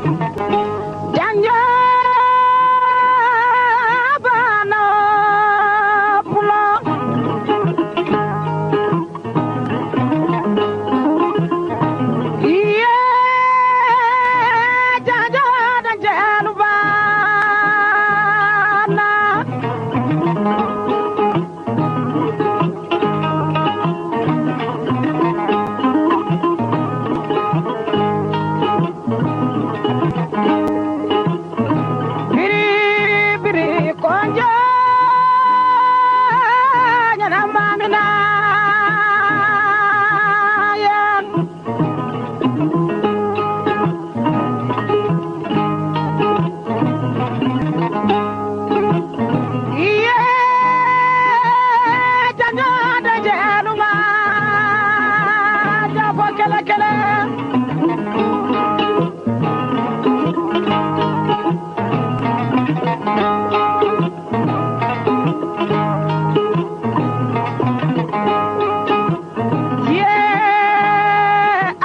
Janja bana pulo. Iye janja janja bana. Biri biri konjo nyana mamina ya. Iye janja janja ma jafo kele kele. Ye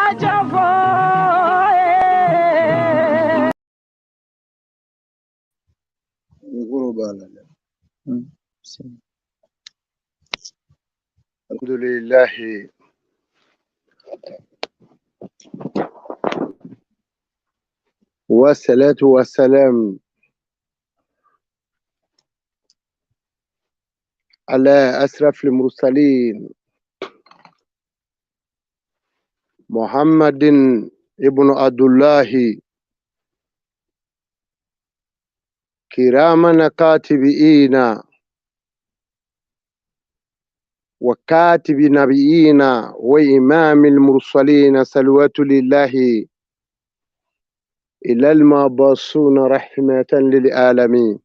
ajafo eh. Ngoro b'a la dɛ. الحمد لله والصلاة والسلام على أشرف المرسلين محمد ابن عبد الله كراما كاتبين وكاتب نبيين وإمام المرسلين صلوات لله إلى المبعوثون رحمة للعالمين.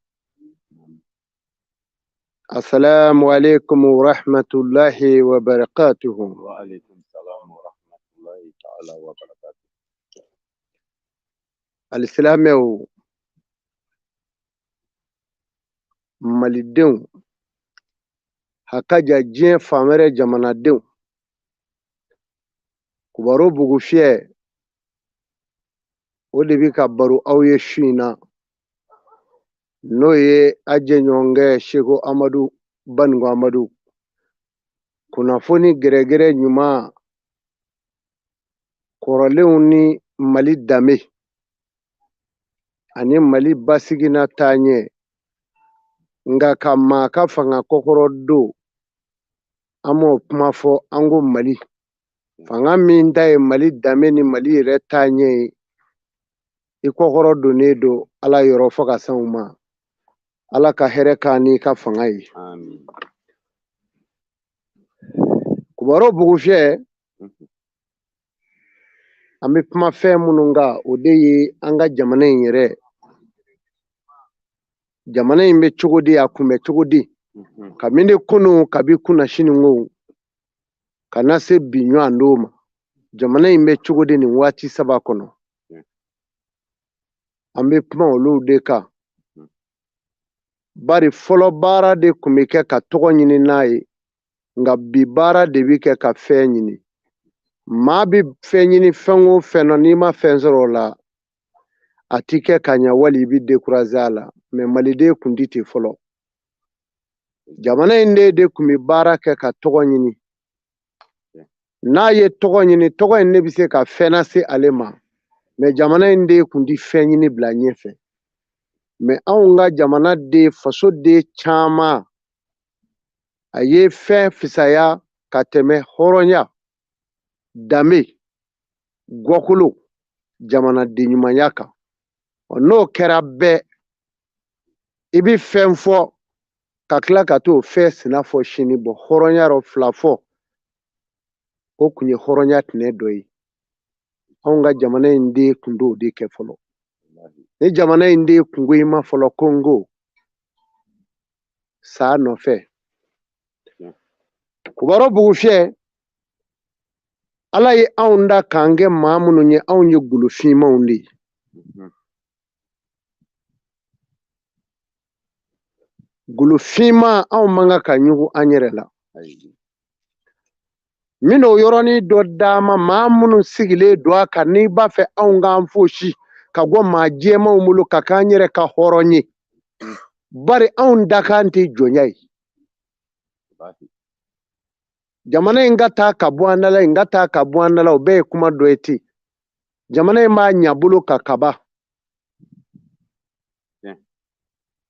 السلام عليكم ورحمة الله وبركاته. وعليكم السلام ورحمة الله تعالى وبركاته. Alisilamɛw, malidenw, a ka ja diɲɛ fan wɛrɛ jamanadenw, Kubaro Bugufiyɛ o de bɛ ka baro aw ye su in na, n'o ye a jɛɲɔgɔnkɛ Seko Amadu Baninko Amadu. Kunnafoni gɛrɛgɛrɛ ɲuman kɔrɔlenw ni Mali danbe ani Mali basigi n'a taaɲɛ, nka ka maa ka fanga kɔkɔrɔ don, an m'o kuma fɔ. An ko Mali fanga min ta ye Mali danbe ni Mali yɛrɛ taaɲɛ ye, i kɔkɔrɔ donnen don Ala yɔrɔ fo ka s'anw ma. Ala ka hɛrɛ k'an n'i ka fanga ye. Amin. Kubaro Bugufiyɛ, an bɛ kuma fɛn minnu kan, o de ye an ka jamana in yɛrɛ. Jamana in bɛ cogo di, a kun bɛ cogo di? Kabini kunun, kabi kunna sini ko ka na se bi ɲɔgɔn don ma, jamana in bɛ cogo di nin waati saba kɔnɔ? An bɛ kuma olu de kan. Bari fɔlɔ baara de tun bɛ kɛ ka tɔgɔ ɲini n'a ye, nka bi baara de bɛ kɛ ka fɛn ɲini. Maa bɛ fɛn ɲini fɛn o fɛn na, n'i ma fɛn sɔrɔ o la, a ti kɛ ka ɲɛ wali i bɛ décourager a la. Mɛ maliden kun ti ten fɔlɔ. Jamana in de tun bɛ baara kɛ ka tɔgɔ ɲini. N'a ye tɔgɔ ɲini, tɔgɔ in de bɛ se ka fɛn lase ale ma. Mɛ jamana in de kun ti fɛn ɲini bila ɲɛfɛ. Mɛ anw ka jamana den, faso den caman, a ye fɛn fisaya ka tɛmɛ hɔrɔnya, danbe, gɔkolo, jamanaden ɲumanya kan. N'o kɛra bɛɛ, i bɛ fɛn fɔ ka tila ka t'o fɛn sina fɔ sini bɔ hɔrɔnya rɔ fila fɔ, o kun ye hɔrɔnya tɛnɛ dɔ ye. Anw ka jamana in den kun t'o de kɛ fɔlɔ. Ni jamana in den kun ko i ma fɔlɔ ko n ko sa nɔfɛ. Kubaro Bugufiyɛ, Ala ye anw da k'an kɛ maa minnu ye, anw ye golofinmanw de ye. Golofinman, anw man kan ka ɲugu an yɛrɛ la. N bɛna o yɔrɔnin dɔ d'a ma, maa minnu sigilen don a kan, n'i b'a fɛ anw k'an fosi ka bɔ maa jɛmanw bolo ka k'an yɛrɛ ka hɔrɔn ye. Bari anw dakan tɛ jɔnya ye. Jamana in ka taa ka bɔ an da la, in ka taa ka bɔ an da la, o bɛɛ ye kuma dɔ ye ten. Jamana in b'a ɲa bolo ka kaba.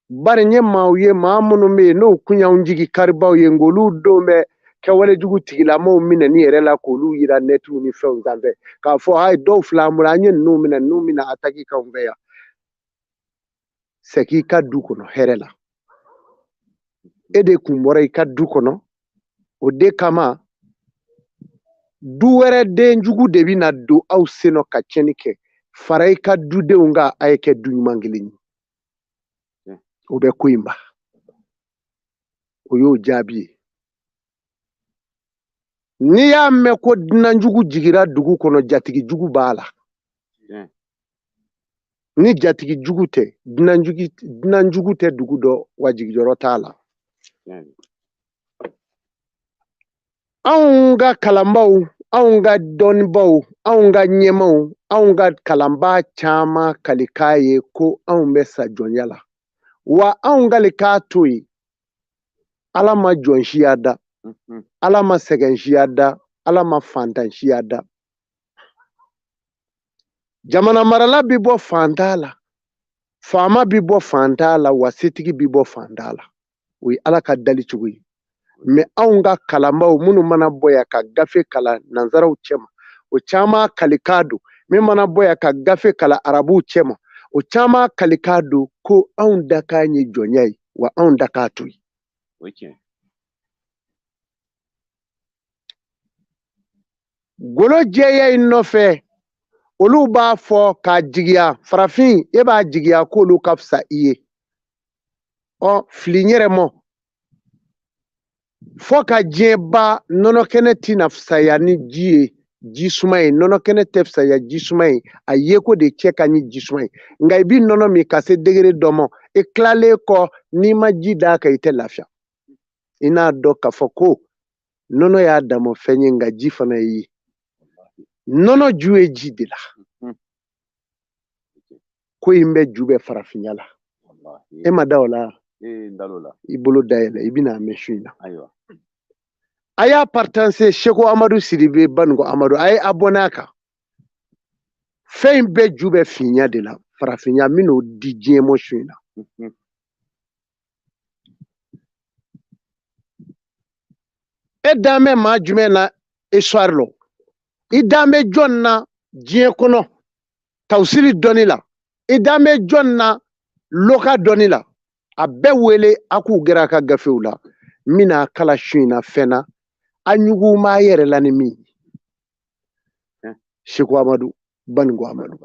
Bari n ye maaw ye, maa minnu bɛ yen n'o kun y'anw jigi karibaw ye, nka olu don bɛ kɛwale jugu tigilamɔgɔw minɛni yɛrɛ la k'olu yira nɛtiw ni fɛnw sanfɛ k'a fɔ ayi dɔw filɛ an bolo, an ye ninnu minɛ, ninnu bɛna ataki k'anw fɛ yan. Segin i ka du kɔnɔ hɛrɛ la. E de kun bɔra i ka du kɔnɔ, o de kama du wɛrɛ den jugu de bɛna don aw sen nɔ ka tiɲɛni kɛ. Fara i ka dudenw kan, a ye kɛ du ɲuman kelen ye. O bɛ ko in ban. O y'o jaabi ye. N'i y'a mɛn ko dunanjugu jigira dugu kɔnɔ, jatigi jugu b'a la. Ni jatigi jugu tɛ, dunanjugu tɛ dugu dɔ, wa jigiyɔrɔ t'a la. Anw ka kalanbaw, anw ka dɔnnibaw, anw ka ɲɛmaw, anw ka kalanbaa caman kalikan ye ko anw bɛ sa jɔnya la. Wa anw kalikan to yen, Ala ma jɔn siya da, Ala ma sɛgɛn siya da, Ala ma fantan siya da. Jamana marala bi bɔ fantan la, faama bi bɔ fantan la, wa setigi bi bɔ fantan la. O ye Ala ka dali cogo ye. Mɛ anw ka kalanbaw minnu mana bɔ yan ka gafe kalan nansaraw cɛma, o caman kalikan don. Min mana bɔ yan ka gafe kalan arabuw cɛma, o caman kalikan don ko anw dakan ye jɔnya ye, wa anw dakan to yen. Golo jɛya in nɔfɛ, olu b'a fɔ k'a jigiya, farafin e b'a jigiya k'olu ka fisa i ye. Ɔ fili n yɛrɛ mɔ, fo ka diɲɛ ban, nɔnɔ kɛnɛ tɛna fisaya ni ji ye, ji suma ye. Nɔnɔ kɛnɛ tɛ fisaya ji suma ye, a yeko de cɛ ka ɲi ji suma ye. Nka i bi nɔnɔ min ka se degere dɔ ma, i tilalen kɔ n'i ma ji d'a kan i tɛ lafiya. I n'a dɔn k'a fɔ ko nɔnɔ y'a dama fɛn ye, nka ji fana ye. Nɔnɔ ju ye ji de la. Ko in bɛ ju bɛ farafinya la. E ma da o la? I bolo dayɛlɛ, i bɛna mɛn su in na. A y'a partanse Seko Amadu Sidibe Banuko Amadu, a ye abonné a kan. Fɛn in bɛɛ ju bɛ finya de la, farafinya min n'o di diɲɛ ma su in na. E dan bɛ maa jumɛn na histoire lɔ? I dan bɛ jɔn na diɲɛ kɔnɔ tawusiri dɔnni la? I dan bɛ jɔn na loka dɔnni la? A bɛɛ wele a k'u gɛrɛ a ka gafew la. N bɛna kala su in na fɛn na, a ɲugu m'a yɛrɛ la ni min ye. Seko Amadu Banuko Amadu.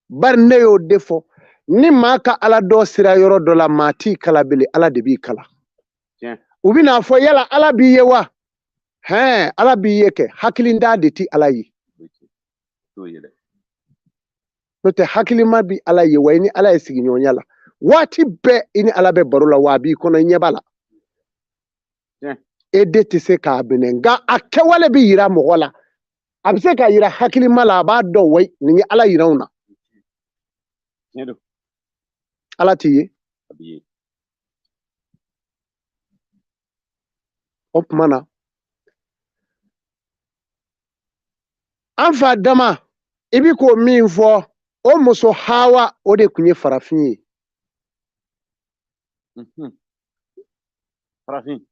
Bari ne y'o de fɔ, ni maa ka ala dɔ sera yɔrɔ dɔ la, maa t'i kala bele, ala de b'i kala. U bɛna fɔ yala ala b'i ye wa? Hɛn, ala b'i ye kɛ, hakilintan de ti ala ye. N'o tɛ hakilima bi ala ye wa, i ni ala ye sigiɲɔgɔnya la. Waati bɛɛ i ni ala bɛ baro la, wa a b'i kɔnɔ, i ɲɛ b'a la. E de tɛ se k'a minɛ, nka a kɛwale bɛ yira mɔgɔ la. A bɛ se ka yira hakilima la, a b'a dɔn wayi, nin ye ala yira anw na. Ala t'i ye. O tuma na, an fa dama, i bi k'o min fɔ, o muso Hawa, o de tun ye farafin ye. Farafin.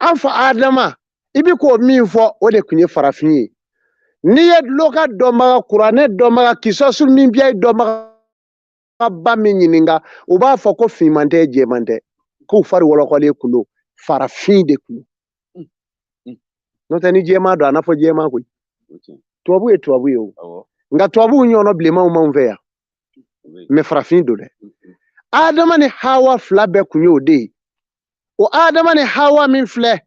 An fa Adama, i bi k'o min fɔ, o de tun ye farafin ye. N'i ye loka dɔnbaga, kuranɛ dɔnbaga, kisasu min biya dɔnbaga ba min ɲininka, u b'a fɔ ko finman tɛ, jɛman tɛ, k'u fari wɔlɔkɔlen kun don, farafin de kun don. N'o tɛ ni jɛman don, a n'a fɔ jɛman koyi. Tubabu ye tubabu ye o. Nka tubabuw ɲɔgɔnna bilenmanw m'anw fɛ yan. Mɛ farafin don dɛ. Adama ni Hawa fila bɛɛ kun y'o de ye. O Adama ni Hawa min filɛ,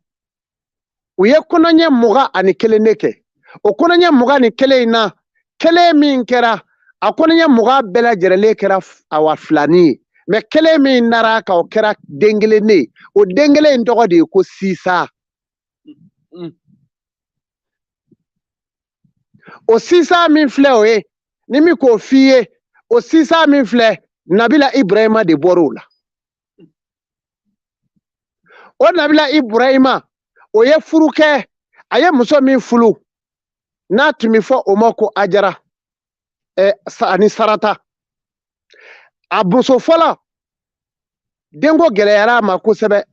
u ye kɔnɔɲɛ 21 de kɛ. O kɔnɔɲɛ 21 in na, kelen min kɛra, a kɔnɔɲɛ 20 bɛɛ lajɛlen kɛra awa filanin ye. Mɛ kelen min nara a kan, o kɛra den kelen de ye. O den kelen in tɔgɔ de ye ko Sisa. O Sisa min filɛ o ye, Ni min k'o f'i ye, o sisa min filɛ, Nabila Ibrahima de bɔra o la. O Nabila Ibrahima, o ye furu kɛ, a ye muso min furu, n'a tun bɛ fɔ o ma ko Ajara, ani Sarata. A muso fɔlɔ, denko gɛlɛyara a ma kosɛbɛ.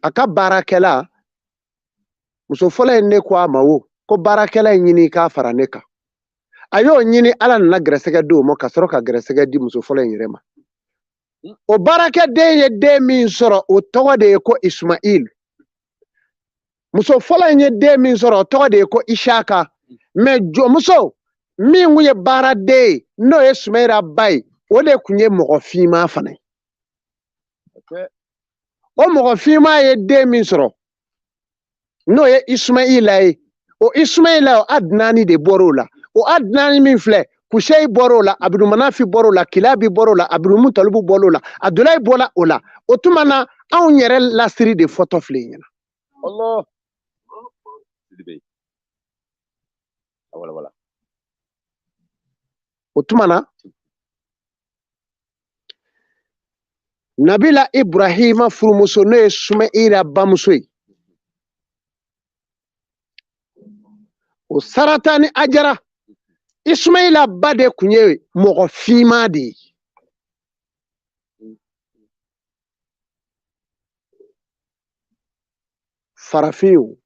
A ka baarakɛla, muso fɔlɔ in ne ko a ma wo, ko baarakɛla in ɲini k'a fara ne kan. A y'o ɲini, Ala nana gɛrɛsɛgɛ di o ma ka sɔrɔ ka gɛrɛsɛgɛ di muso fɔlɔ in yɛrɛ ma. O baarakɛden ye den min sɔrɔ, o tɔgɔ de ye ko Ismail. Muso fɔlɔ in ye den min sɔrɔ, o tɔgɔ de ye ko Ishaka. Mais jɔnmuso min kun ye baaraden ye, n'o ye Sumayira ba ye, o de kun ye mɔgɔ finman fana ye. O mɔgɔ finman ye den min sɔrɔ, n'o ye Ismaila ye, o Ismaila o Adnani de bɔr'o la. O Adnani min filɛ, Kuseyi bɔr'o la, Abdulmanafi bɔr'o la, Kilabi bɔr'o la, Abdulmutalibu bɔr'o la, Abdulayi bɔra o la. O tuma na, anw yɛrɛ lasiri de fɔtɔ filɛ in ɲɛna. Allah. Sidibe. Wala wala. O tuma na, Nabila Ibrahima furumuso n'o ye Sumayila bamuso ye, o Sarata ni Ajara, Ismaila ba de kun ye mɔgɔ finman de ye. Farafinw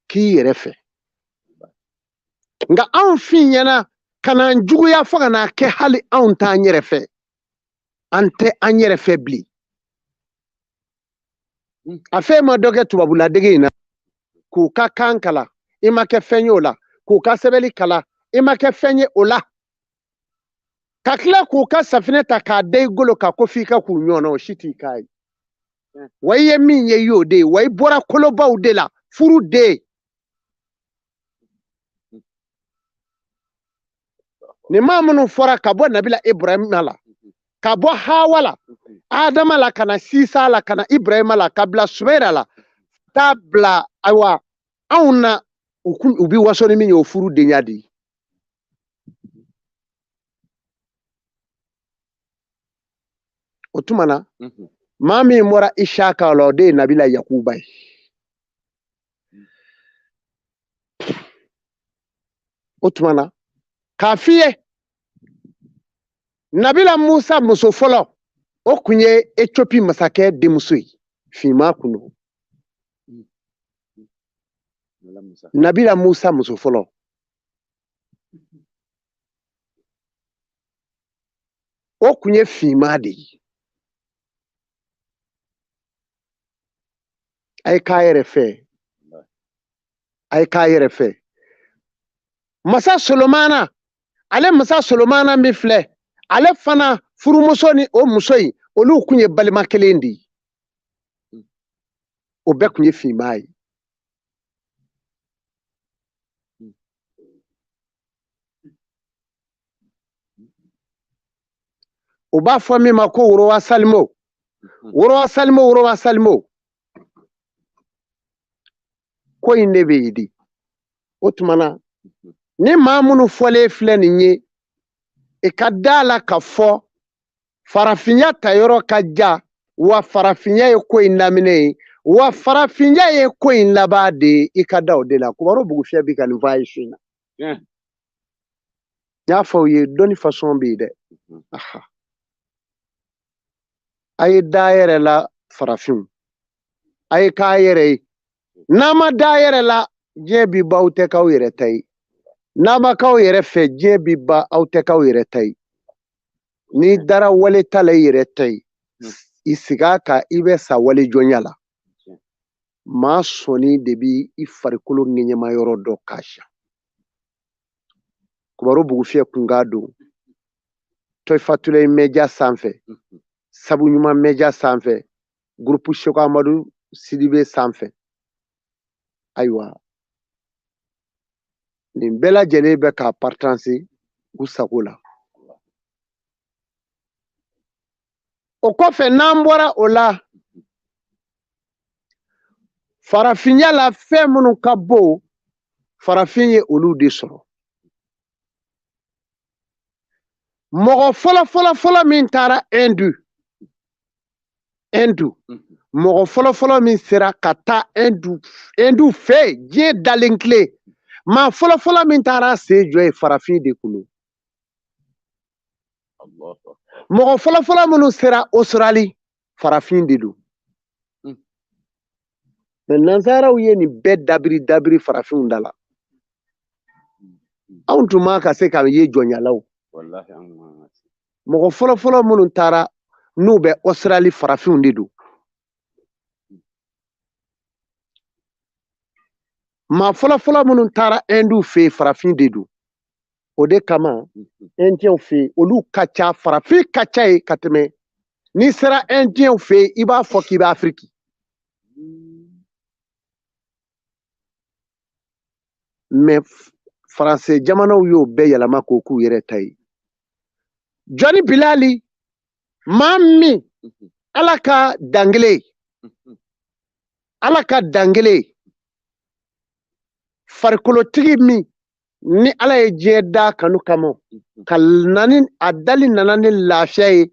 k'i yɛrɛ fɛ. Nka anw fin ɲɛna ka n'an juguya fo ka n'a kɛ hali anw t'an yɛrɛ fɛ. An tɛ an yɛrɛ fɛ bilen. A fɛn ma dɔ kɛ tubabuladege in na, k'u ka kan kalan, i ma kɛ fɛn ye o la, k'u ka sɛbɛnni kalan, i ma kɛ fɛn ye o la. Ka tila k'u ka safinɛ ta k'a da i golo kan ko f'i ka k'u ɲɔgɔn na, o si t'i k'a ye. Wa i ye min ye, i y'o de ye. Wa i bɔra kolobaw de la, furu de. Nin maa minnu fɔra ka bɔ Nabila Ibrahima la, ka bɔ Hawa la, Adama la, ka na Sisa la, ka na Ibrahima la, ka bila Sumayira la, taa bila ayiwa anw na, u bi waso ni min ye, o furu denya de ye. O tuma na, maa min bɔra Isaka la, o de ye Nabila Yakuba ye. O tuma na, k'a f'i ye, Nabila Musa muso fɔlɔ, o kun ye Ethiopie masakɛ denmuso ye, finman kun don. Nabila Musa muso fɔlɔ. O kun ye finman de ye. A ye k'a yɛrɛ fɛ. A ye k'a yɛrɛ fɛ. Masa Solomana, ale Masa Solomana min filɛ, ale fana furumuso ni o muso in, olu kun ye balima kelen de ye. O bɛɛ kun ye finman ye. U b'a fɔ min ma ko Worowa Salimo. Worowa Salimo, Worowa Salimo. Ko in de bɛ yen de. O tuma na, ni maa minnu fɔlen filɛ nin ye, i ka da la ka fɔ farafinya tayɔrɔ ka ja, wa farafinya ye ko in daminɛ ye, wa farafinya ye ko in laban de ye, i ka da o de la. Kubaro Bugufiyɛ bi ka nin fɔ a ye su in na. N y'a fɔ aw ye, dɔnni fasɔn bɛ yen dɛ. Aha. A ye da yɛrɛ la farafinw. A ye k'a yɛrɛ ye. N'a ma da yɛrɛ la, diɲɛ bi ban, aw tɛ k'aw yɛrɛ ta ye. N'a ma k'aw yɛrɛ fɛ, diɲɛ bi ban, aw tɛ k'aw yɛrɛ ta ye. N'i dara wale ta la i yɛrɛ ta ye, i sigi a kan, i bɛ sa wale jɔnya la. Maa sɔnni de bi i farikolo ŋɛɲɛma yɔrɔ dɔ k'a siyan. Kubaro Bugufiyɛ kun k'a don Tɔyifatulayi mɛja sanfɛ, Sabu ɲuman mɛja sanfɛ, gurupu Seko Amadu Sidibe sanfɛ. Ayiwa, nin bɛɛ lajɛlen bɛ k'a partanse u sago la. O kɔfɛ, n'an bɔra o la, farafinya la fɛn minnu ka bon, farafin ye olu de sɔrɔ. Mɔgɔ fɔlɔ fɔlɔ fɔlɔ min taara Inde, Inde, mɔgɔ fɔlɔ fɔlɔ min sera ka taa Inde, Inde fɛ yen diɲɛ dalen tile, maa fɔlɔ fɔlɔ min taara sen jɔ yen, farafin de kun don. Mɔgɔ fɔlɔ fɔlɔ minnu sera Australie, farafin de don. Mais nansaraw ye nin bɛɛ dabiri dabiri farafinw da la. Anw tun man ka se ka ye jɔnyalaw. Mɔgɔ fɔlɔ fɔlɔ minnu taara n'u bɛ Australie, farafinw de don. Maa fɔlɔ fɔlɔ minnu taara Inde fɛ yen, farafin de don. O de kama Indiens fɛ yen, olu ka ca, farafin ka ca yen ka tɛmɛ. N'i sera Indiens fɛ yen, i b'a fɔ k'i bɛ Afiriki. Mais Faransi jamanaw y'o bɛɛ yɛlɛma k'o k'u yɛrɛ ta ye. Jɔni Bilali, maa min Ala ka dangele, Ala ka dangele, farikolotigi min ni Ala ye diɲɛ da kanu kama, ka na ni a dali nana ni lafiya ye.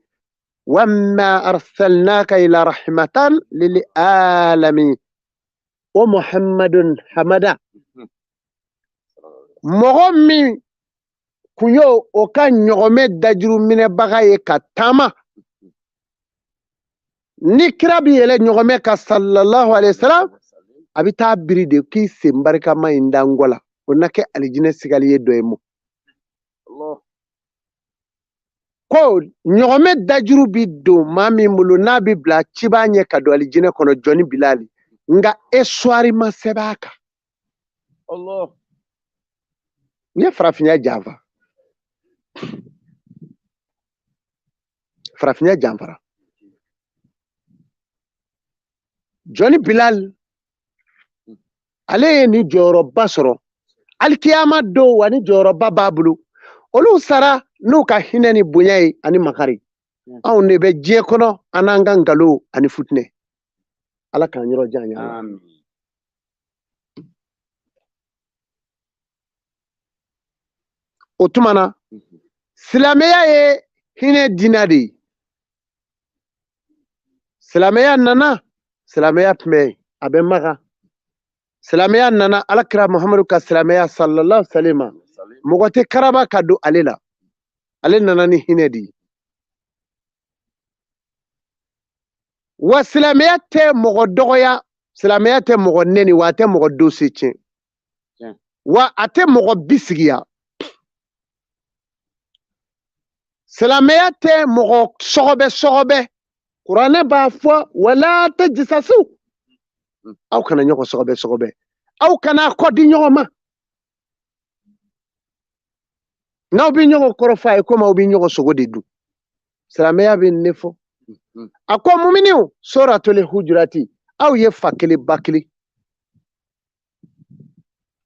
Wamma arsalnaka ila rahmatan lil alamin. O Muhammadun Hamada, mɔgɔ min kun y'o o ka ɲɔgɔmɛ dajuru minɛbaga ye ka taama, ni kira bi yɛlɛ ɲɔgɔmɛ kan sallallahu alaihi wasallam, a bɛ taa biri de k'i sen barikama in da n kɔ la, o na kɛ alijinɛ sigali ye dɔ ye mɔ. Ko ɲɔgɔmɛ dajuru bi don maa min bolo n'a bi bila ciba ɲɛ ka don alijinɛ kɔnɔ, Jɔni Bilali, nka esuwari ma sɛbɛn a kan. U ye farafinya janfa. Farafinya janfara. Jɔni Bilal, ale ye nin jɔyɔrɔba sɔrɔ. Alikiyama don wa ni jɔyɔrɔba b'a bolo. Olu sara n'u ka hinɛ ni bonya ye ani makari. Anw de bɛ diɲɛ kɔnɔ an n'an ka nkalon ani futinɛ. Ala k'an yɔrɔ jan ɲa. O tuma na, silamɛya ye hinɛ diinɛ de ye. Silamɛya nana, silamɛya tun bɛ yen, a bɛ Maka. Silamɛya nana, Alakira Muhamadu ka silamɛya sallallahu alaihi wasallam, mɔgɔ tɛ karaba ka don ale la. Ale nana ni hinɛ de ye. Wa silamɛya tɛ mɔgɔ dɔgɔya, silamɛya tɛ mɔgɔ nɛni, wa a tɛ mɔgɔ dose tiɲɛ. Wa a tɛ mɔgɔ bisigiya. Silamɛya tɛ mɔgɔ sɔgɔbɛ sɔgɔbɛ. Kuranɛ b'a fɔ wala tajisasu. Aw kana ɲɔgɔn sɔgɔbɛ sɔgɔbɛ. Aw kana kɔ di ɲɔgɔn ma. N'aw bɛ ɲɔgɔn kɔrɔfɔ a ye komi aw bɛ ɲɔgɔn sogo de dun. Silamɛya bɛ ne fɔ. A ko muminiw, suratul hujurati, aw ye fa kelen ba kelen.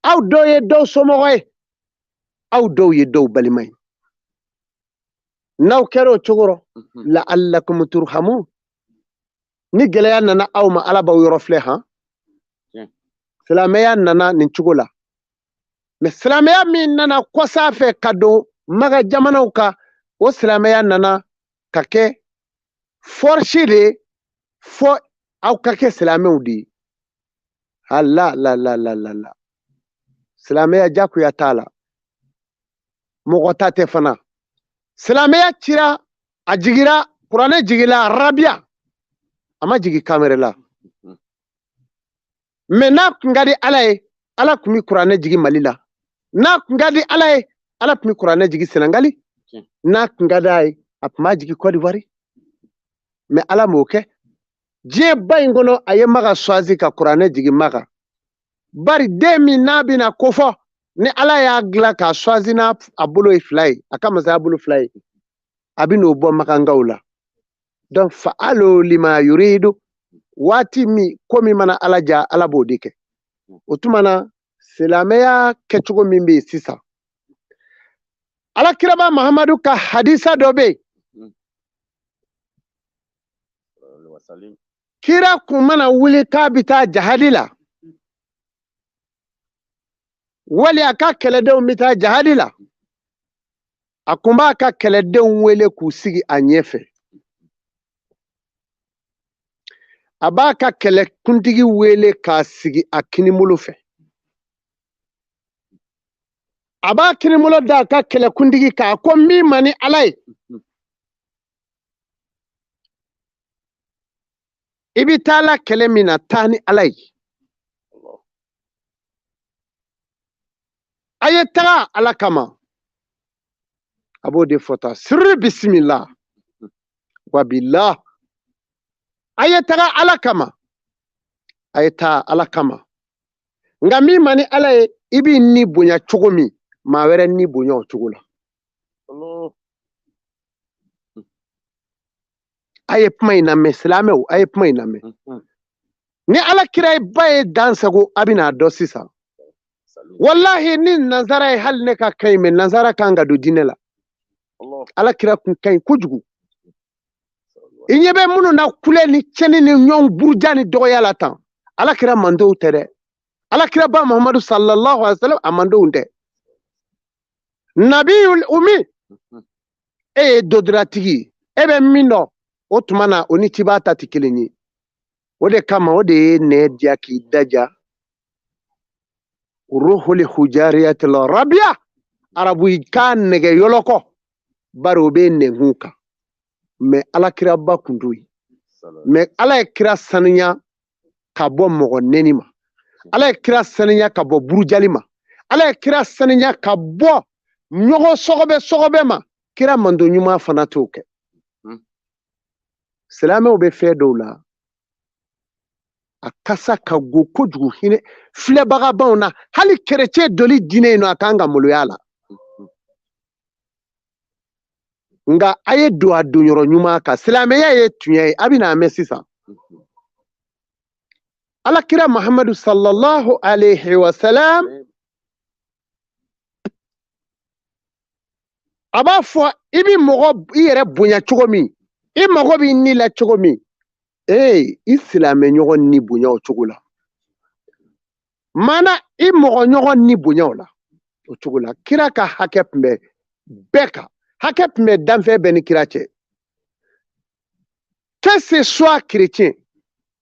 Aw dɔw ye dɔw somɔgɔ ye. Aw dɔw ye dɔw balima ye. N'aw kɛra o cogo rɔ, la'allakum turhamun. Ni gɛlɛya nana aw ma, Ala b'aw yɔrɔ filɛ han. Silamɛya nana nin cogo la. Mais silamɛya min nana kɔsa fɛ ka don Maka jamanaw kan, o silamɛya nana ka kɛ force de ye fo aw ka kɛ silamɛw de ye. La la la la la la. Silamɛya jagoya t'a la. Mɔgɔ ta tɛ fana. Silamɛya cira, a jigira, kuranɛ jigila Arabiya. A ma jigin kan wɛrɛ la. Mais n'a kun ka di Ala ye, Ala kun bɛ kuranɛ jigin Mali la. N'a kun ka di Ala ye, Ala kun bɛ kuranɛ jigin Senegali. N'a kun ka di a ye, a kun b'a jigin Côte d'Ivoire. Mais Ala m'o kɛ. Diɲɛ ba in kɔnɔ, a ye Maka choisi ka kuranɛ jigin Maka. Bari den min n'a bɛna kofɔ, ni Ala y'a dilan k'a choisi n'a a bolo ye fila ye, a ka masaya bolo fila ye, a bɛ n'o bɔ Makankaw la. Donc fa'alu lima yuridu, waati min ko min mana Ala ja, Ala b'o de kɛ. O tuma na, silamɛya kɛcogo min bɛ yen sisan, Ala kiraba Mahamadu ka hadisa dɔ bɛ yen. Kira kun mana wuli k'a bɛ taa jahadi la, wali a ka kɛlɛdenw bɛ taa jahadi la, A kun b'a ka kɛlɛdenw wele k'u sigi a ɲɛfɛ. A b'a ka kɛlɛkuntigi wele k'a sigi a kinibolo fɛ. A b'a kinibolo da a ka kɛlɛkuntigi kan, a ko n b'i ma ni Ala ye. I bɛ taa la kɛlɛ min na, taa ni Ala ye. A ye taga Ala kama. A b'o de fɔ tan, sirri bisimila wa billah. A ye taga Ala kama, a ye taa Ala kama. Nka min ma ni Ala ye, i b'i ni bonya cogo min, maa wɛrɛ ni bonya o cogo la. A ye kuma in lamɛn, silamɛw, a ye kuma in lamɛn. Ni Ala kira ba ye dan sago, a bɛna a dɔn sisan. Walahi ni nansara ye hali ne ka kan in mɛn, nansara kan ka don diinɛ la. Ala kira kun ka ɲi kojugu. I ɲɛ bɛ minnu na kule ni cɛnni ni ɲɔgɔn buruja ni dɔgɔya la tan, Ala kira mandenw tɛ dɛ. Ala kira ba Muhammadu sallallahu alaihi wa sallam, a mandenw tɛ. Nabiyul umi, e ye doduratigi ye, e bɛ min dɔn o tuma na, o ni cibaa ta tɛ kelen ye. O de kama, o de ye nɛ diya k'i daja. Ruhuli hujariyatil rabia, arabu ka nɛgɛ yɔlɔkɔ, bari o bɛ nɛnkun kan. Mɛ Ala kira ba kun t'o ye. Mɛ Ala ye kira saniya ka bɔ mɔgɔ nɛni ma. Ala ye kira saniya ka bɔ burujali ma. Ala ye kira saniya ka bɔ ɲɔgɔn sɔgɔbɛ sɔgɔbɛ ma. Kira mando ɲuman fana t'o kɛ. Silamɛw bɛ fɛn dɔw la, a kasa ka go kojugu hinɛ filɛbagabaw na. Hali kerecɛn doli diinɛ yen nɔ, a kan ka maloya la. Nka a ye don a donyɔrɔ ɲuman kan. Silamɛya ye tuɲɛ ye, a bɛna a mɛn sisan. Ala kira Muhammadu sallallahu alaihi wa sallam, a b'a fɔ i bɛ mɔgɔ i yɛrɛ bonya cogo min, i mago b'i ni la cogo min, ee i silamɛ ɲɔgɔn ni bonya o cogo la. Maana i mɔgɔ ɲɔgɔn ni bonya o la o cogo la. Kira ka hakɛ tun bɛ bɛɛ kan, hakɛ tun bɛ danfɛn bɛɛ ni kira cɛ. Que ce soit chrétien,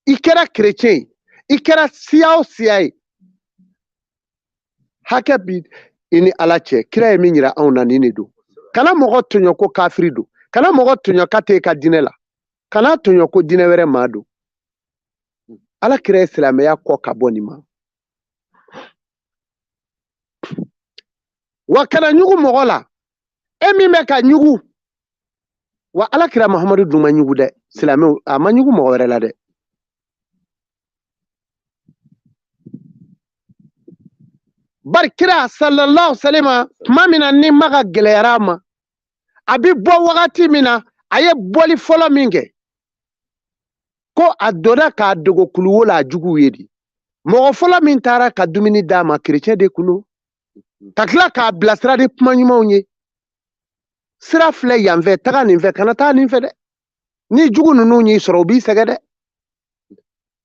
i kɛra chrétien ye, i kɛra siya o siya ye, hakɛ bi i ni Ala cɛ. Kira ye min yira anw na, nin de don. Kana mɔgɔ tɔɲɔ ko kafiri don, kana mɔgɔ tɔɲɔ k'a t'e ka diinɛ la, kana tɔɲɔ ko diinɛ wɛrɛ maa don. Ala kira ye silamɛya kɔ ka bɔ nin ma. Wa kana ɲugu mɔgɔ la, e min bɛ ka ɲugu. Wa Ala kira Muhammadu dun ma ɲugu dɛ, silamɛw, a ma ɲugu mɔgɔ wɛrɛ la dɛ. Bari kira sallallahu alaihi wasallam, tuma min na ni Maka gɛlɛyara a ma, a bɛ bɔ wagati min na, a ye bɔli fɔlɔ min kɛ, ko a donna k'a dogo kuluwo la a juguw ye de. Mɔgɔ fɔlɔ min taara ka dumuni d'a ma, kerecɛn de kun don. Ka tila k'a bilasira ni kuma ɲumanw ye. Sira filɛ yan fɛ, taga nin fɛ, kana taa nin fɛ dɛ. Ni jugu ninnu y'i sɔrɔ, u b'i sɛgɛn dɛ.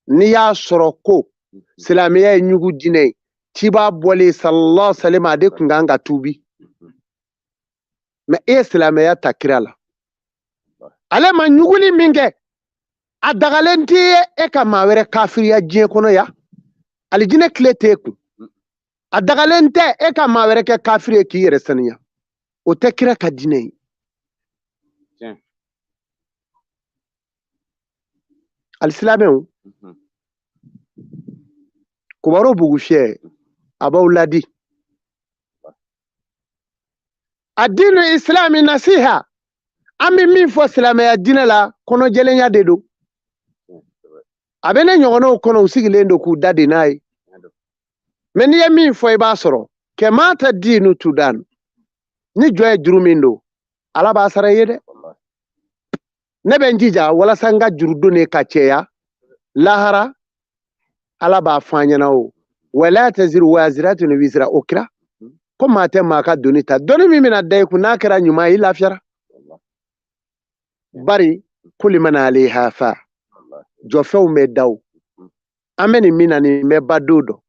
N'i y'a sɔrɔ ko silamɛya ye ɲugu diinɛ ye, ciba bɔlen sallallahu alaihi wasallam, a de kun kan ka tuubi. Mɛ e ye silamɛya ta kira la, ale ma ɲuguli min kɛ, a dagalen t'i ye e ka maa wɛrɛ kafiriya diɲɛ kɔnɔ yan. Alijinɛ tile t'e kun. A dagalen tɛ e ka maa wɛrɛ kɛ kafiri ye k'i yɛrɛ saniya. O tɛ kira ka diinɛ ye. Alisilamɛw, kubaro bugufiyɛ a b'aw ladi. A diinu isilami nasiha, an bɛ min fɔ silamɛya diinɛ la, kɔnɔjɛlenya de don. A bɛ ne ɲɔgɔnnaw kɔnɔ, u sigilen don k'u da de n'a ye. Mɛ n'i ye min fɔ, i b'a sɔrɔ. Kɛmɛ tɛ diinu tudan. Ni jɔn ye juru min don, Ala b'a sara i ye dɛ. Ne bɛ n jija walasa n ka juru donnen ka cɛya lahara, Ala b'a fɔ an ɲɛna o. Wala taziru waziratun wizra ukra. Ko maa tɛ maa ka doni ta. Doni min bɛna da i kun, n'a kɛra ɲuman ye, i lafiyara. Bari kuli man alayha fa. Jɔfɛnw bɛ da o. An bɛ nin min na, nin bɛ ba don dɔ.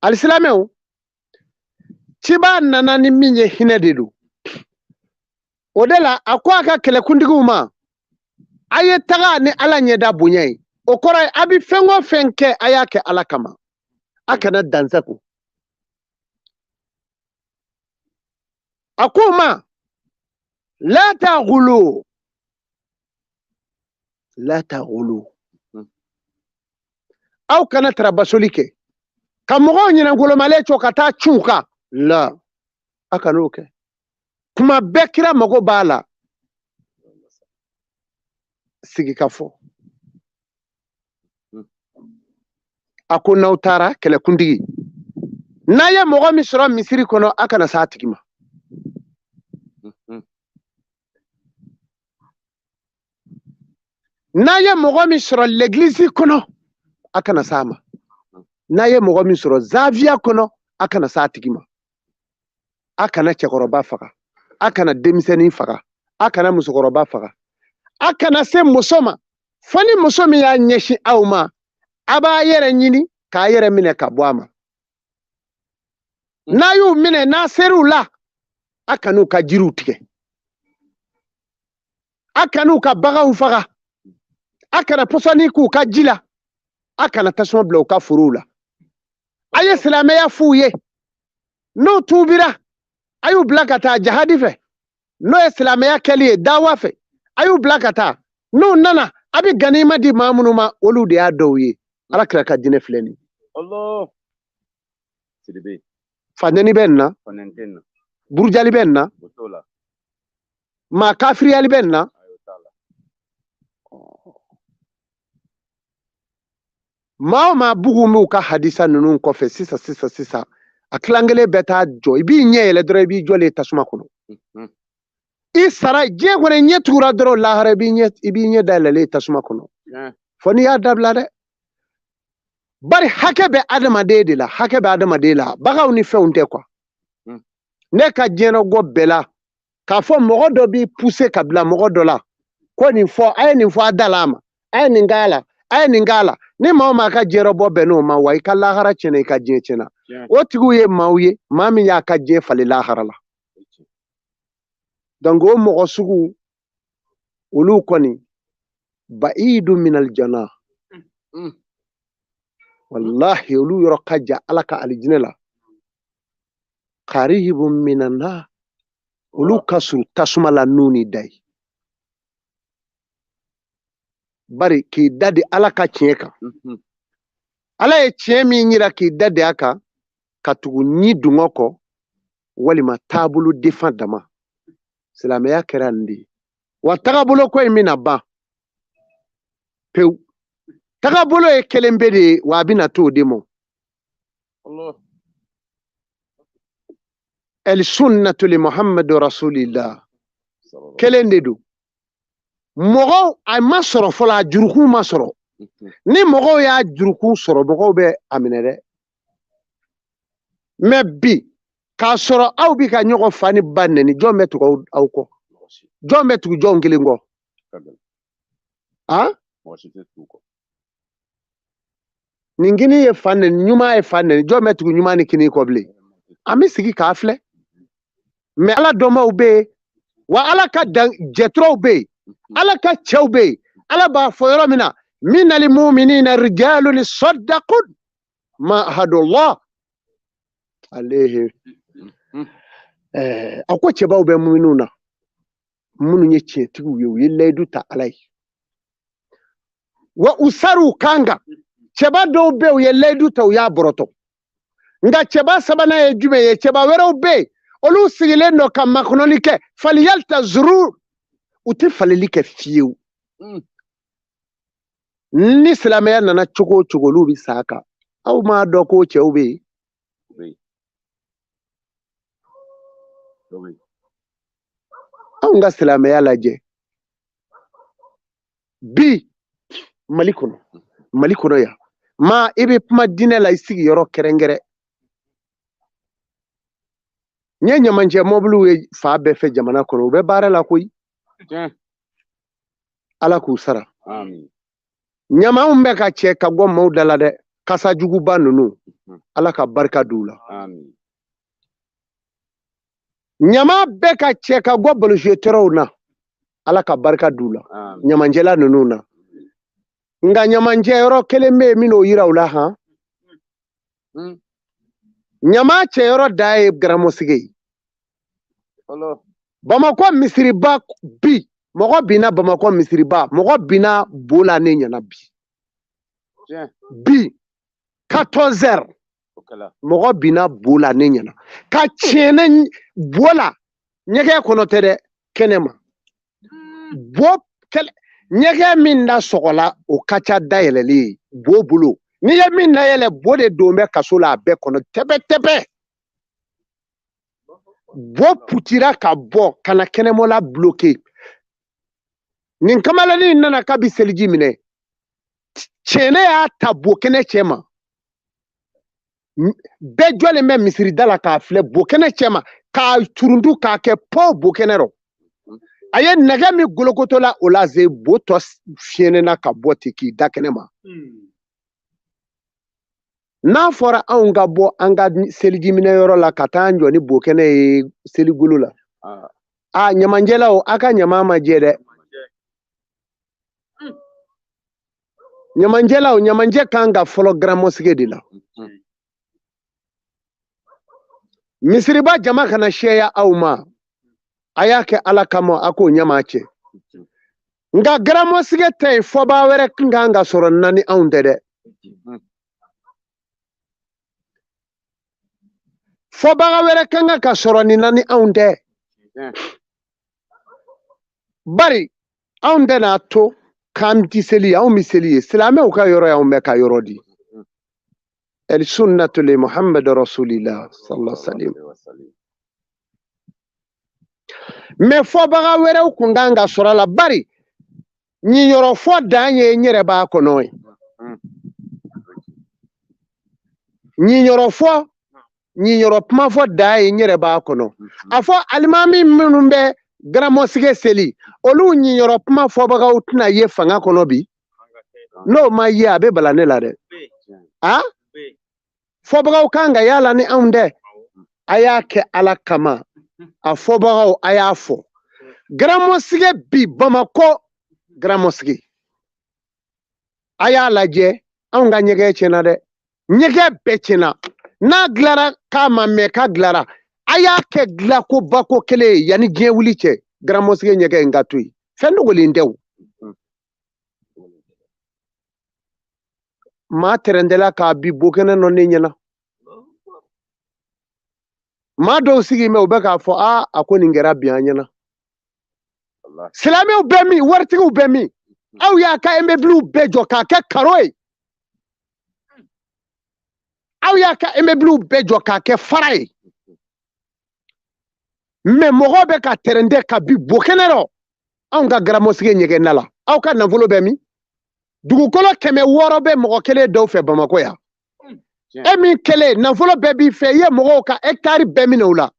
Alisilamɛw, ciba Cibaa nana ni min ye hinɛ de don. O de la a ko a ka kɛlɛkuntigiw ma, a ye taga ni Ala ɲɛda bonya ye. O kɔrɔ ye a bɛ fɛn o fɛn kɛ, a y'a kɛ Ala kama, a kana dansago. A ko ma, la taghulu, la taghulu, aw kana tarabasoli kɛ ka mɔgɔw ɲinɛngolomalen cɔ ka taa cun u kan. La, a kan'o kɛ. Kuma bɛɛ kira mago b'a la sigi ka fɔ. A ko n'aw taara kɛlɛkuntigi, n'a ye mɔgɔ min sɔrɔ misiri kɔnɔ, a kana s'a tigi ma. N'a ye mɔgɔ min sɔrɔ l'egilisi kɔnɔ, a kana s'a ma. N'a ye mɔgɔ min sɔrɔ zaviya kɔnɔ, a kana s'a tigi ma. A kana cɛkɔrɔba faga, a kana denmisɛnnin faga, a kana musokɔrɔba faga, a kana se muso ma, fo ni muso min y'a ɲɛsin aw ma, a b'a yɛrɛ ɲini k'a yɛrɛ minɛ ka bɔ a ma. N'a y'u minɛ, n'a ser'u la, a kan'u ka jiriw tigɛ, a kan'u ka baganw faga, a kana pɔsɔni k'u ka ji la, a kana tasuma bila u ka forow la. A ye silamɛya f'u ye, n'u tuubira, a y'u bila ka taa jahadi fɛ, n'o ye silamɛya kɛli ye dawa fɛ, a y'u bila ka taa. N'u nana, a bɛ ganima di maa minnu ma, olu de y'a dɔw ye. Ala kira ka diinɛ filɛ nin ye. Allah. Sidibe. Fanɛni bɛ nin na. Fanɛni tɛ nin na. Burujali bɛ nin na. O t'o la. Maa kafiriyali bɛ nin na. Ayi, o t'a la. Maa o maa bugun b'u ka hadisa ninnu kɔfɛ sisan sisan sisan, a tilan kelen bɛɛ t'a jɔ, i b'i ɲɛ yɛlɛ dɔrɔn, i b'i jɔlen tasuma kɔnɔ. I sara diɲɛ kɔnɔ, i ɲɛ tugura dɔrɔn, lahara i b'i ɲɛ dayɛlɛlen tasuma kɔnɔ. Fo n'i y'a dabila dɛ. Bari hakɛ bɛ adamaden de la, hakɛ bɛ adamaden la, baganw ni fɛnw tɛ quoi. Ne ka diɲɛnabɔ bɛɛ la, k'a fɔ mɔgɔ dɔ b'i pousser ka bila mɔgɔ dɔ la, ko nin fɔ, a ye nin fɔ a da la a ma, a ye nin k'a la, a ye nin k'a la. Ni maa o maa ka diɲɛnabɔ bɛn n'o ma, wa i ka lahara tiɲɛna, i ka diɲɛ tiɲɛna. O tigiw ye maaw ye, maa min y'a ka diɲɛ falen lahara la. Donc o mɔgɔ sugu, olu kɔni ba'idu minal jana. Wallahi, olu yɔrɔ ka jan Ala ka alijinɛ la. Karibu minana, olu ka surun tasuma la nun ni da ye. Bari k'i da di Ala ka tiɲɛ kan. Ala ye tiɲɛ min yira k'i da di a kan, ka tugu ni dungɔ kɔ, walima taabolo defan dama. Silamɛya kɛra nin de ye. Wa tagabolo ko in bɛna ban pewu. Tagabolo ye kelen pe de ye, wa a bɛna to o de ma. El sunnatu li Muhammadu Rasulillah. Kelen de don. Mɔgɔw, a ma sɔrɔ fɔlɔ, a jurukun ma sɔrɔ. Ni mɔgɔw y'a jurukun sɔrɔ, mɔgɔw bɛ a minɛ dɛ. Mais bi, k'a sɔrɔ aw bi ka ɲɔgɔn fa ni ba nɛni, jɔn bɛ tugu aw kɔ? Jɔn bɛ tugu jɔn kelen kɔ? Han? Nin kini ye fa nɛni, ɲuman ye fa nɛni, jɔn bɛ tugu ɲuman ni kini kɔ bilen? An bɛ sigi k'a filɛ. Mais Ala dɔnbaaw bɛ yen, wa Ala ka jɛturaw bɛ yen, Ala ka cɛw bɛ yen. Ala b'a fɔ yɔrɔ min na, minal mu'minina rijalun saddaqu ma ahadullah alayhi. A ko cɛbaw bɛ minnu na, minnu ye tiɲɛtigiw ye, u ye layidu ta Ala ye, wa u sar'u kan kan. Cɛba dɔw bɛ yen, u ye layidu ta, u y'a bɔrɔtɔ. Nka cɛba sabanan ye jumɛn ye? Cɛba wɛrɛw bɛ yen, olu sigilen don ka makɔnɔli kɛ. Faliyalta zuru, u tɛ faleli kɛ fiyewu. Ni silamɛya nana cogo o cogo, olu bɛ sa a kan. Aw m'a dɔn ko cɛw bɛ yen. Anw ka silamɛya lajɛ bi Mali kɔnɔ, Mali kɔnɔ yan, maa i bɛ kuma diinɛ la, i sigiyɔrɔ kɛrɛnkɛrɛn. N ye ɲamancɛ mɔbiliw ye fan bɛɛ fɛ jamana kɔnɔ, u bɛ baara la koyi. Ala k'u sara. Ɲamanw bɛ ka cɛ ka bɔ maaw da la dɛ, kasajuguba ninnu, Ala ka barika d'u la. Ɲama bɛ ka cɛ ka bɔ balonjɛtɛrɛw na, Ala ka barika d'u la, ɲamanjɛla ninnu na. Nka ɲamanjɛ yɔrɔ kelen bɛ yen min n'o yira u la han. Ɲama cɛyɔrɔ da ye Grand Mosquée ye. Bamakɔ misiriba bi, mɔgɔ binna Bamakɔ misiriba, mɔgɔ binna bo la ne ɲɛna bi. Bi 14 heures, mɔgɔ binna bo la ne ɲɛna. Ka tiɲɛ bo la, ɲɛgɛn kɔnɔ tɛ dɛ, kɛnɛma. Bo kɛlɛ, ɲɛgɛn min da sɔgɔla, o ka ca dayɛlɛli ye bo bolo. N'i ye min dayɛlɛ, bo de don bɛ kaso la a bɛɛ kɔnɔ tɛbɛ tɛbɛ. Bo putira ka bɔ ka na kɛnɛmɔla bloqué. Nin kamalennin nana k'a bi seliji minɛ. Tiɲɛnɛ y'a ta bo kɛnɛ cɛ ma. Bɛɛ jɔlen bɛ misiri da la k'a filɛ bo kɛnɛ cɛ ma, k'a turuntu k'a kɛ pɔw bo kɛnɛ rɔ. A ye nɛgɛ min golokoto la o la ze, bo tɔ fiyɛnɛna ka bɔ ten k'i da kɛnɛ ma. N'a fɔra anw ka bɔ an ka seliji minɛ yɔrɔ la ka taa an jɔ ni bo kɛnɛ ye seligolo la. A ɲamanjɛlaw, a ka ɲama ma jɛ dɛ. Ɲamanjɛlaw, ɲamanjɛ kan ka fɔlɔ Grand Mosquée de la. Misiriba jama kana sɛya aw ma. A y'a kɛ Ala kama, a k'o ɲama cɛ. Nka Grand Mosquée tɛ yen, fɔba wɛrɛ kan kan ka sɔrɔ na ni anw tɛ dɛ. Fɔbaga wɛrɛ kan ka sɔrɔ nin na ni anw tɛ. Bari anw tɛ n'a to k'an ti seli, anw bɛ seli ye. Silamɛw ka yɔrɔ y'anw bɛɛ ka yɔrɔ di. El sunnatu li Muhammad rasulillah sallallahu alaihi wasallam. Mais fɔbaga wɛrɛw kun kan ka sɔrɔ a la, bari ɲinyɔrɔ fɔ dan ye n yɛrɛ b'a kɔnɔ ye. Ɲinyɔrɔ fɔ, ɲinyɔrɔ kuma fɔ dan ye n yɛrɛ b'a kɔnɔ. A fɔ alimami minnu bɛ Grand Mosquée seli, olu ɲinyɔrɔ kuma fɔbagaw tɛna ye fanga kɔnɔ bi. N'o ma ye, a bɛ bala ne la dɛ. A fɔbagaw kan ka y'a la ni anw tɛ. A y'a kɛ Ala kama. A fɔbagaw, a y'a fɔ. Grand Mosquée bi Bamakɔ Grand Mosquée. A y'a lajɛ, anw ka ɲɛgɛn tiɲɛna dɛ. Ɲɛgɛn bɛɛ tiɲɛna. N'a dilara k'a ma mɛn k'a dilara, a y'a kɛ dilanko kelen ye yanni diɲɛ wuli cɛ. Grand Mosquée ɲɛgɛn in ka to yen. Fɛn dogolen tɛ o. Maa tɛrɛndɛla k'a bi bo kɛnɛ nɔ ne ɲɛna. Maa dɔw sigi mɛ u bɛ k'a fɔ, aa, a ko nin kɛra bi an ɲɛna. Silamɛw bɛ min, waritigiw bɛ min, aw y'a ka immeuble bɛɛ jɔ k'a kɛ karo ye. Aw y'a ka immeuble bɛɛ jɔ k'a kɛ fara ye. Mais mɔgɔw bɛ ka tɛrɛndɛ ka bi bo kɛnɛ rɔ. Anw ka Grand Mosquée ɲɛgɛn na la. Aw ka nafolo bɛ min? Dugukolo 600 bɛ mɔgɔ kelen dɔw fɛ Bamakɔ yan. E min kelen nafolo bɛɛ b'i fɛ, i ye mɔgɔw ka hectare bɛɛ minɛ u la.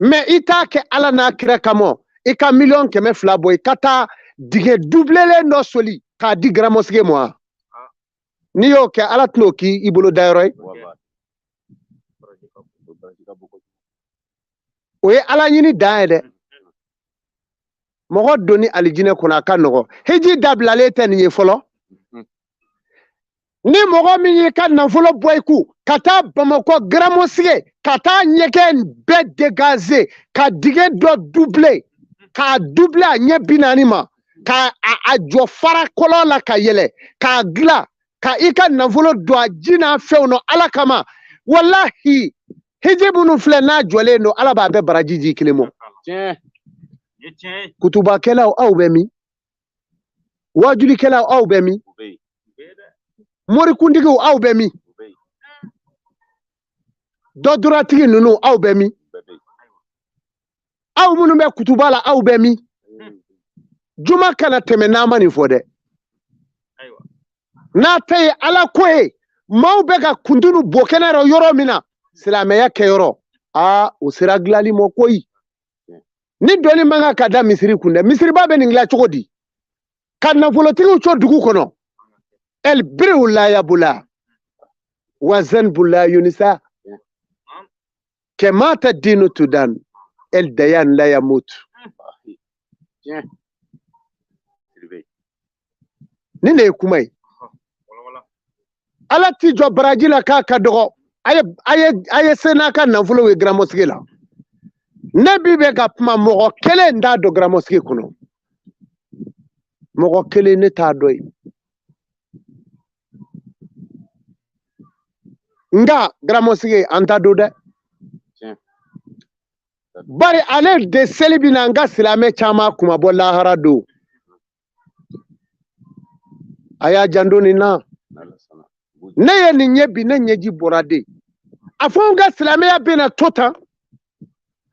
Mais i t'a kɛ Ala n'a kira kama, i ka 200 000 000 bɔ, i ka taa dingɛ dublelen dɔ soli k'a di Grand Mosquée ma. N'i y'o kɛ, Ala tɛn'o k'i bolo dayɔrɔ ye. O ye Ala ɲini dan ye dɛ. Mɔgɔ donni alijinɛ kɔnɔ a ka nɔgɔ. Hiji dabilalen tɛ nin ye fɔlɔ. Ni mɔgɔ min y'i ka nafolo bɔ i kun ka taa Bamakɔ Grand Mosquée, ka taa ɲɛgɛn bɛɛ dégager, ka dingɛ dɔ doubler, k'a doubler a ɲɛ 40 ma, k'a a jɔ fara kɔlɔn la ka yɛlɛ, k'a dilan, ka i ka nafolo don a ji n'a fɛnw nɔ Ala kama. Walahi, hiji minnu filɛ n'a jɔlen don, Ala b'a bɛɛ baraji di kelen ma. Kutubakɛlaw, aw bɛ min? Wajulikɛlaw, aw bɛ min? Morikuntigiw, aw bɛ min? Dɔduratigi ninnu, aw bɛ min? Aw minnu bɛ kutuba la, aw bɛ min? Juma kana tɛmɛ n'a ma nin fɔ dɛ. N'a tɛ ye Ala ko ye, maaw bɛ ka kuntunu bɔ kɛnɛ rɔ yɔrɔ min na, silamɛya kɛyɔrɔ, aa, o sera dilanli ma koyi. Ni dɔnni man kan ka da misiri kun dɛ, misiriba bɛ nin dilan cogo di? Ka nafolotigiw to dugu kɔnɔ. El biriw la yabula wa zanbu la yunisa kɛmata dinu tudan. El dayan la yamut. Nin de ye kuma ye. Ala t'i jɔ baraji la k'a ka dɔgɔ. A ye se n'a ka nafolo ye Grand Mosquée la. Ne bi bɛ ka kuma mɔgɔ kelen t'a dɔn Grand Mosquée kɔnɔ. Mɔgɔ kelen ne t'a dɔn yen. Nka Grand Mosquée an t'a dɔn dɛ. Bari ale de seli bɛ na an ka silamɛ caman kuma bɔ lahara don. A y'a janto nin na. Ne ye nin ye bi, ne ɲɛji bɔra de. A fɔ anw ka silamɛya bɛna to tan.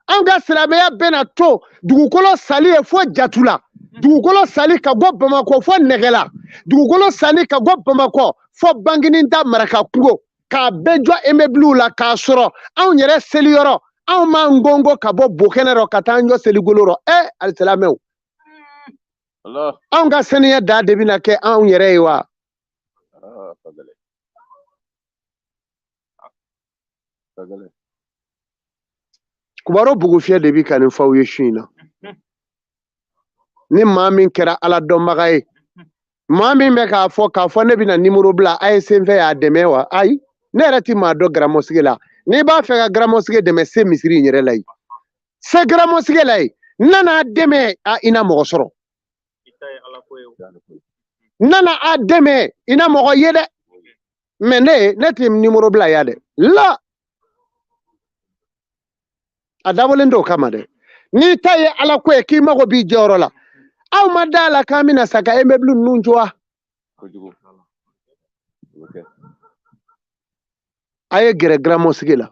Anw ka silamɛya bɛna to dugukolo sali ye fo Jatula. Dugukolo sali ka bɔ Bamakɔ fo Nɛgɛla. Dugukolo sali ka bɔ Bamakɔ fo Bangininda Maraka kungo. K'a bɛɛ jɔ immeuble la k'a sɔrɔ anw yɛrɛ seliyɔrɔ anw m'an gongo ka bɔ bokɛnɛ rɔ ka taa an jɔ seligolo rɔ. Alisilamɛw. Anw ka saniya da de bɛna kɛ anw yɛrɛ ye wa? Kubaro bugufiyɛ de bi ka nin f'aw ye su in na. Ni maa min kɛra Ala dɔnbaga ye, maa min bɛ k'a fɔ k'a fɔ ne bɛna nimoro bila a ye senfɛ y'a dɛmɛ wa? Ayi, ne yɛrɛ ti maa dɔn Grand Mosquée la. N'i b'a fɛ ka Grand Mosquée dɛmɛ, se misiri in yɛrɛ la yen. Se Grand Mosquée la yen, n nana dɛmɛ a i na mɔgɔ sɔrɔ. N nana a dɛmɛ i na mɔgɔ ye dɛ. Mais ne ti nimoro bila yan dɛ. La. A dabɔlen t'o kama dɛ. N'i ta ye Ala ko ye k'i mago b'i jɔyɔrɔ la, aw ma da la k'an bɛna sa ka immeuble ninnu jɔ wa? A ye gɛrɛ Grand Mosquée la.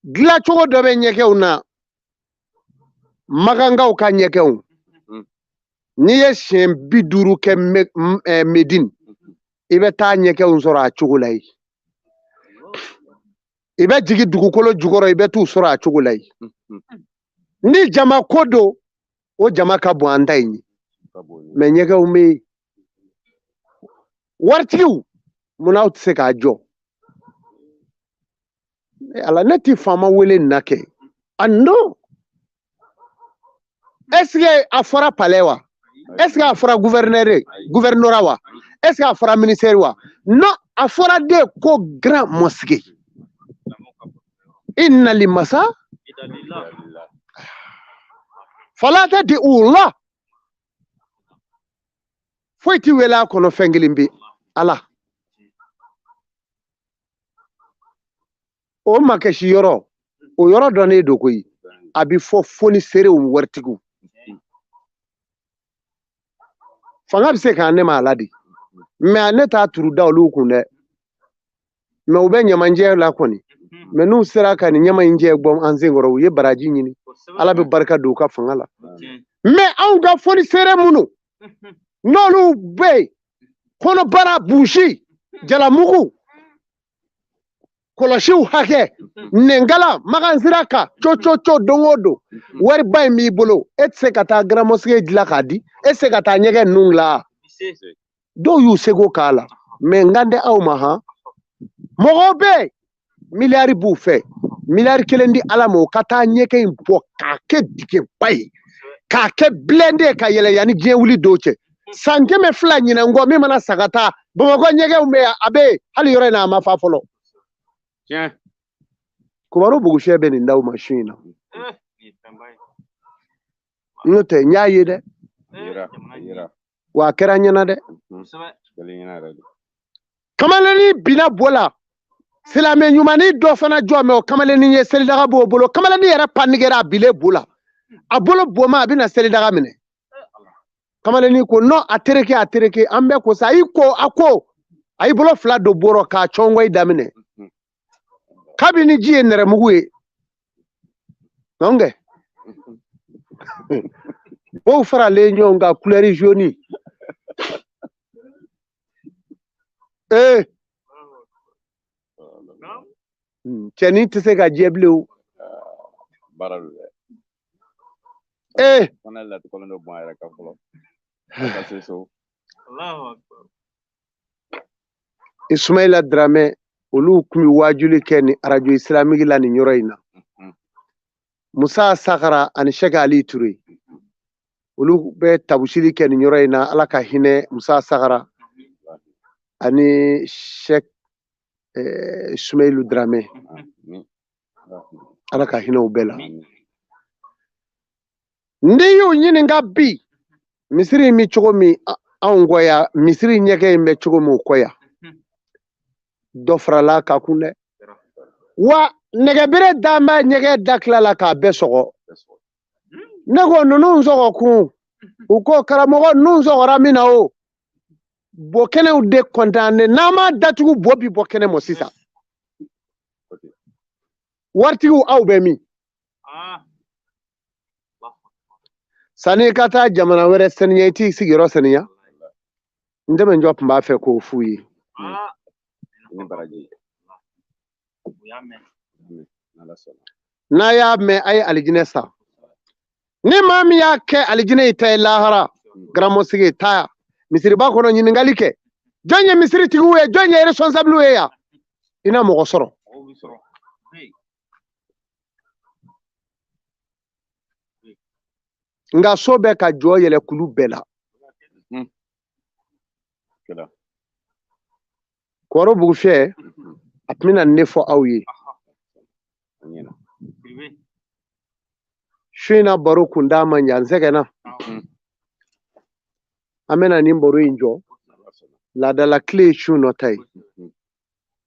Dilancogo dɔ bɛ ɲɛgɛnw na, Makankaw ka ɲɛgɛnw. N'i ye siɲɛ 50 kɛ Medine, i bɛ taa ɲɛgɛnw sɔrɔ a cogo la yen. I bɛ jigin dugukolo jukɔrɔ, i bɛ t'u sɔrɔ a cogo la yen. Ni jama ko don, o jama ka bon an ta in ye. Mais ɲɛgɛnw bɛ yen. Waritigiw, munna aw tɛ se k'a jɔ? Ala, ne ti faama wele nin na kɛ. Ah non! Est-ce que a fɔra palais wa? Est-ce que a fɔra gouverneur ye? Gouvernorat wa? Est-ce que a fɔra ministère wa? Non, a fɔra de ko Grand Mosquée. Inna limasa fala tadi Allah. Foyi ti wele a kɔnɔ fɛn kelen bɛ Ala. O makɛsi yɔrɔ, o yɔrɔ dɔnnen don koyi. A bɛ fɔ foniserew waritigiw. Fanga bɛ se k'an ne ma a la de. Mais ne t'a turu da olu kun dɛ. Mais u bɛ ɲamanjɛ la kɔni. Mais n'u sera ka nin ɲama in jɛ bɔ an sen kɔrɔ, u ye baraji ɲini. Ala bɛ barika don u ka fanga la. Mais anw ka fonisere minnu, n'olu bɛ yen, kɔnɔbara, busi, jalamugu, kɔlɔsiw hakɛ, nɛnkala, magansira kan, co co co don o don, wariba in b'i bolo, e tɛ se ka taa Grand Mosquée dilan k'a di, e tɛ se ka taa ɲɛgɛn ninnu dilan. Dɔw y'u seko k'a la, mais n kan tɛ aw ma han. Mɔgɔw bɛ yen, miliyari b'u fɛ, miliyari kelen di Ala ma, o ka taa ɲɛgɛn in bɔ k'a kɛ dingɛba ye, k'a kɛ blindé ye ka yɛlɛ yanni diɲɛ wuli don cɛ. San 200 ɲinɛ kɔ, min mana sa ka taa Bamakɔ ɲɛgɛnw bɛ yan, a bɛ yen, hali yɔrɔ in na a ma fa fɔlɔ. Kubaro bugusɛ bɛ nin d'aw ma su in na. N'o tɛ n y'a ye dɛ. Wa a kɛra n ɲɛna dɛ. Kamalennin binna bo la. Silamɛ ɲumannin dɔ fana jɔ mɛ o kamalennin ye selidaga b'o bolo. Kamalennin yɛrɛ panikɛra a bilen bo la. A bolo boma a bɛna selidaga minɛ. Kamalennin ko non, a tereke, a tereke, an bɛɛ ko sa, a y'i ko, a ko, a y'i bolo fila don bo rɔ k'a cɔngɔ i daminɛ. Kabini ji ye nɛrɛmugu ye. Nɔnkɛ. Bow faralen ɲɔgɔn kan couleur jaune. Cɛnin tɛ se ka jɛ bilen o. Baara don dɛ. Fana latikɔlɔn dɔ bɔn a yɛrɛ kan fɔlɔ. Ka se so. Ismaila Dramɛ, Olu tun bɛ waajuli kɛ ni arajo isilamiki la nin yɔrɔ in na. Musa Sakara ani Sɛki Ali Ture, olu bɛ tabusili kɛ nin yɔrɔ in na. Ala ka hinɛ Musa Sakara ani Sɛki Sumeyilu Dramɛ, Ala ka hinɛ u bɛɛ la. N'i y'u ɲininka bi, misiri in bɛ cogo min anw kɔ yan, misiri ɲɛgɛn in bɛ cogo min u kɔ yan, dɔ farala ka kun dɛ. Wa nɛgɛbere dan bɛ ɲɛgɛn da tila la k'a bɛɛ sɔgɔ. Ne ko ninnu sɔgɔ kun, u ko karamɔgɔ ninnu sɔgɔra min na o bo kɛnɛw de kɔntanne, n'an m'a datugu bo bi bɔ kɛnɛ mɔ sisan. Waritigiw aw bɛ min? Sanni i ka taa jamana wɛrɛ saniya, i t'i sigiyɔrɔ saniya. N dɛmɛjɔ tun b'a fɛ k'o f'u ye. N'a y'a mɛn, a ye alijinɛ san. Ni maa min y'a kɛ alijinɛ y'i ta ye lahara, garamɔsigi taa misiriba kɔnɔ ɲininkali kɛ. Jɔn ye misiri tigiw ye, jɔn ye responsable ye yan? I na mɔgɔ sɔrɔ. Nka so bɛ ka jɔ yɛlɛ kulu bɛɛ la. Kɔrɔ Bugufiyɛ, a tun bɛna ne fɔ aw ye. Su in na baro kun d'a ma ɲa, n sɛgɛnna. An bɛna nin baro in jɔ. Laadala tile ye su nɔ ta ye.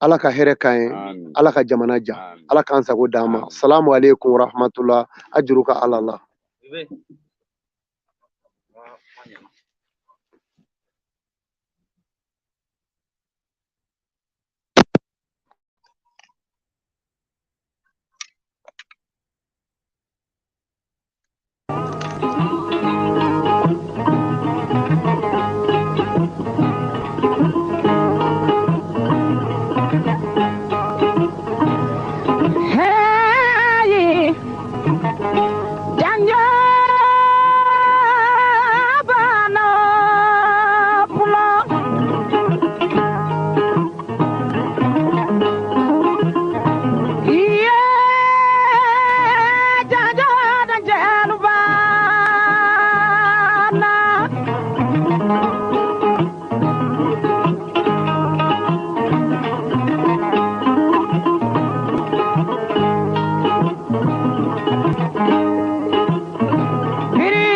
Ala ka hɛrɛ k'an ye, Ala ka jamana ja, Ala k'an sago d'an ma. Salamu aleykum wa rahmatula, ajuruka ala la.